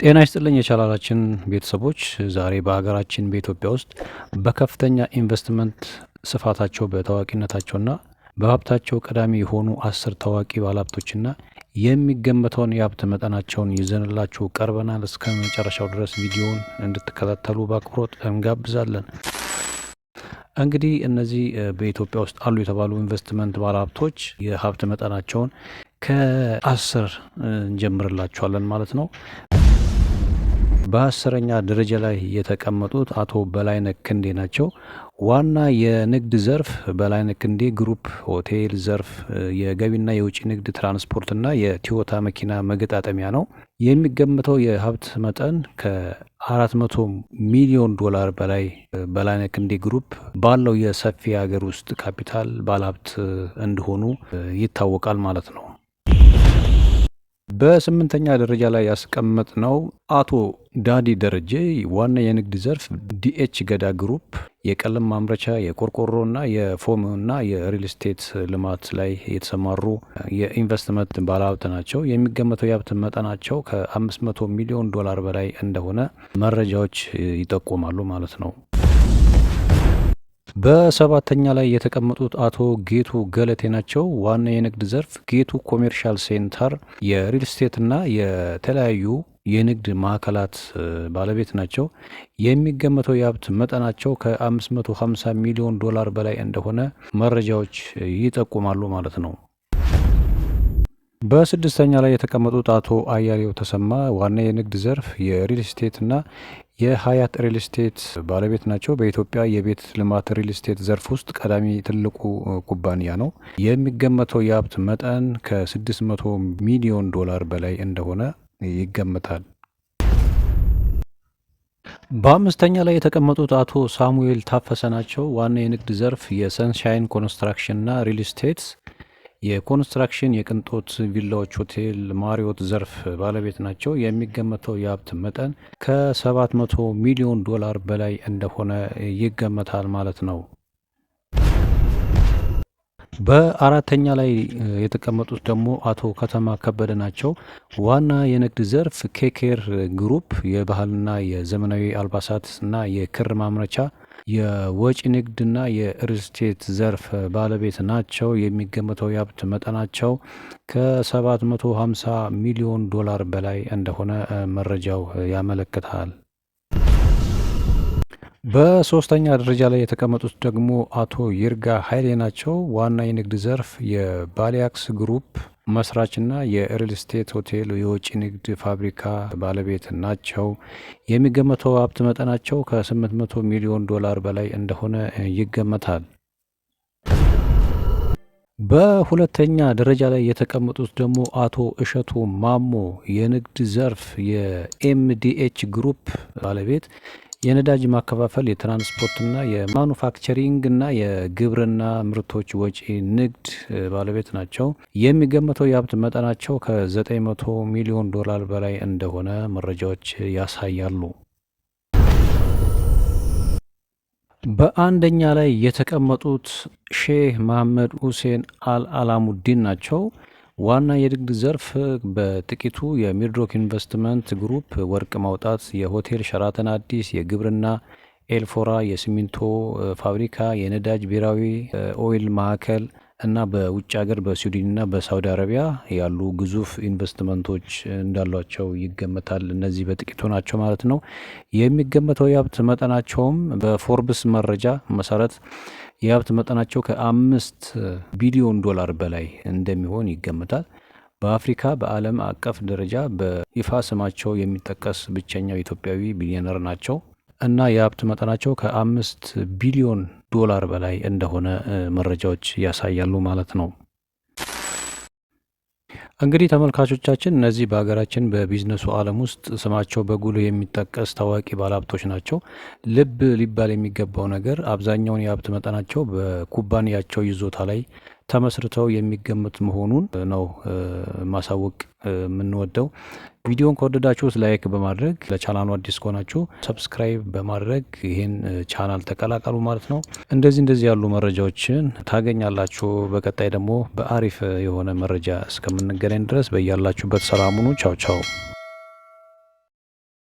ጤና ይስጥልኝ የቻናላችን ቤተሰቦች፣ ዛሬ በሀገራችን በኢትዮጵያ ውስጥ በከፍተኛ ኢንቨስትመንት ስፋታቸው በታዋቂነታቸውና በሀብታቸው ቀዳሚ የሆኑ 10 ታዋቂ ባለሀብቶችና የሚገመተውን የሀብት መጠናቸውን ይዘንላችሁ ቀርበናል። እስከ መጨረሻው ድረስ ቪዲዮውን እንድትከታተሉ በአክብሮት እንጋብዛለን። እንግዲህ እነዚህ በኢትዮጵያ ውስጥ አሉ የተባሉ ኢንቨስትመንት ባለሀብቶች የሀብት መጠናቸውን ከ10 እንጀምርላችኋለን ማለት ነው። በ10ኛ ደረጃ ላይ የተቀመጡት አቶ በላይነህ ክንዴ ናቸው። ዋና የንግድ ዘርፍ በላይነህ ክንዴ ግሩፕ ሆቴል ዘርፍ፣ የገቢና የውጭ ንግድ፣ ትራንስፖርትና የቶዮታ መኪና መገጣጠሚያ ነው። የሚገመተው የሀብት መጠን ከ400 ሚሊዮን ዶላር በላይ። በላይነህ ክንዴ ግሩፕ ባለው የሰፊ የሀገር ውስጥ ካፒታል ባለሀብት እንደሆኑ ይታወቃል ማለት ነው። በስምንተኛ ደረጃ ላይ ያስቀመጥነው አቶ ዳዲ ደረጀ፣ ዋና የንግድ ዘርፍ ዲኤች ገዳ ግሩፕ፣ የቀለም ማምረቻ፣ የቆርቆሮና የፎምና የሪል ስቴት ልማት ላይ የተሰማሩ የኢንቨስትመንት ባለሀብት ናቸው። የሚገመተው የሀብት መጠናቸው ከ500 ሚሊዮን ዶላር በላይ እንደሆነ መረጃዎች ይጠቁማሉ ማለት ነው። በሰባተኛ ላይ የተቀመጡት አቶ ጌቱ ገለቴ ናቸው። ዋና የንግድ ዘርፍ ጌቱ ኮሜርሻል ሴንተር የሪል ስቴትና የተለያዩ የንግድ ማዕከላት ባለቤት ናቸው። የሚገመተው የሀብት መጠናቸው ከ550 ሚሊዮን ዶላር በላይ እንደሆነ መረጃዎች ይጠቁማሉ ማለት ነው። በስድስተኛ ላይ የተቀመጡት አቶ አያሌው ተሰማ፣ ዋና የንግድ ዘርፍ የሪል ስቴትና የሀያት ሪል ስቴት ባለቤት ናቸው። በኢትዮጵያ የቤት ልማት ሪል ስቴት ዘርፍ ውስጥ ቀዳሚ ትልቁ ኩባንያ ነው። የሚገመተው የሀብት መጠን ከ600 ሚሊዮን ዶላር በላይ እንደሆነ ይገመታል። በአምስተኛ ላይ የተቀመጡት አቶ ሳሙኤል ታፈሰ ናቸው። ዋና የንግድ ዘርፍ የሰንሻይን ኮንስትራክሽንና ሪል ስቴት የኮንስትራክሽን፣ የቅንጦት ቪላዎች፣ ሆቴል፣ ማሪዮት ዘርፍ ባለቤት ናቸው። የሚገመተው የሀብት መጠን ከ700 ሚሊዮን ዶላር በላይ እንደሆነ ይገመታል ማለት ነው። በአራተኛ ላይ የተቀመጡት ደግሞ አቶ ከተማ ከበደ ናቸው። ዋና የንግድ ዘርፍ ኬኬር ግሩፕ የባህልና የዘመናዊ አልባሳት እና የክር ማምረቻ፣ የወጪ ንግድና የሪልስቴት ዘርፍ ባለቤት ናቸው። የሚገመተው የሀብት መጠናቸው ከ750 ሚሊዮን ዶላር በላይ እንደሆነ መረጃው ያመለክታል። በሶስተኛ ደረጃ ላይ የተቀመጡት ደግሞ አቶ ይርጋ ኃይሌ ናቸው። ዋና የንግድ ዘርፍ የባሊያክስ ግሩፕ መስራችና የሪል ስቴት ሆቴል፣ የወጪ ንግድ ፋብሪካ ባለቤት ናቸው። የሚገመተው ሀብት መጠናቸው ከ800 ሚሊዮን ዶላር በላይ እንደሆነ ይገመታል። በሁለተኛ ደረጃ ላይ የተቀመጡት ደግሞ አቶ እሸቱ ማሞ፣ የንግድ ዘርፍ የኤምዲኤች ግሩፕ ባለቤት፣ የነዳጅ ማከፋፈል፣ የትራንስፖርትና የማኑፋክቸሪንግ እና የግብርና ምርቶች ወጪ ንግድ ባለቤት ናቸው። የሚገመተው የሀብት መጠናቸው ከ900 ሚሊዮን ዶላር በላይ እንደሆነ መረጃዎች ያሳያሉ። በአንደኛ ላይ የተቀመጡት ሼህ መሐመድ ሁሴን አል አላሙዲን ናቸው። ዋና የንግድ ዘርፍ በጥቂቱ የሚድሮክ ኢንቨስትመንት ግሩፕ፣ ወርቅ ማውጣት፣ የሆቴል ሸራተን አዲስ፣ የግብርና ኤልፎራ፣ የሲሚንቶ ፋብሪካ፣ የነዳጅ ብሔራዊ ኦይል ማዕከል እና በውጭ ሀገር በስዊድንና በሳውዲ አረቢያ ያሉ ግዙፍ ኢንቨስትመንቶች እንዳሏቸው ይገመታል። እነዚህ በጥቂቱ ናቸው ማለት ነው። የሚገመተው የሀብት መጠናቸውም በፎርብስ መረጃ መሰረት የሀብት መጠናቸው ከ5 ቢሊዮን ዶላር በላይ እንደሚሆን ይገመታል። በአፍሪካ በዓለም አቀፍ ደረጃ በይፋ ስማቸው የሚጠቀስ ብቸኛው ኢትዮጵያዊ ቢሊዮነር ናቸው እና የሀብት መጠናቸው ከ5 ቢሊዮን ዶላር በላይ እንደሆነ መረጃዎች ያሳያሉ ማለት ነው። እንግዲህ ተመልካቾቻችን፣ እነዚህ በሀገራችን በቢዝነሱ ዓለም ውስጥ ስማቸው በጉልህ የሚጠቀስ ታዋቂ ባለሀብቶች ናቸው። ልብ ሊባል የሚገባው ነገር አብዛኛውን የሀብት መጠናቸው በኩባንያቸው ይዞታ ላይ ተመስርተው የሚገመት መሆኑን ነው ማሳወቅ የምንወደው። ቪዲዮን ከወደዳችሁት like በማድረግ፣ ለቻናሉ አዲስ ከሆናችሁ subscribe በማድረግ ይህን ቻናል ተቀላቀሉ ማለት ነው። እንደዚህ እንደዚህ ያሉ መረጃዎችን ታገኛላችሁ። በቀጣይ ደግሞ በአሪፍ የሆነ መረጃ እስከምንገናኝ ድረስ በያላችሁበት ሰላም ሁኑ። ቻው ቻው።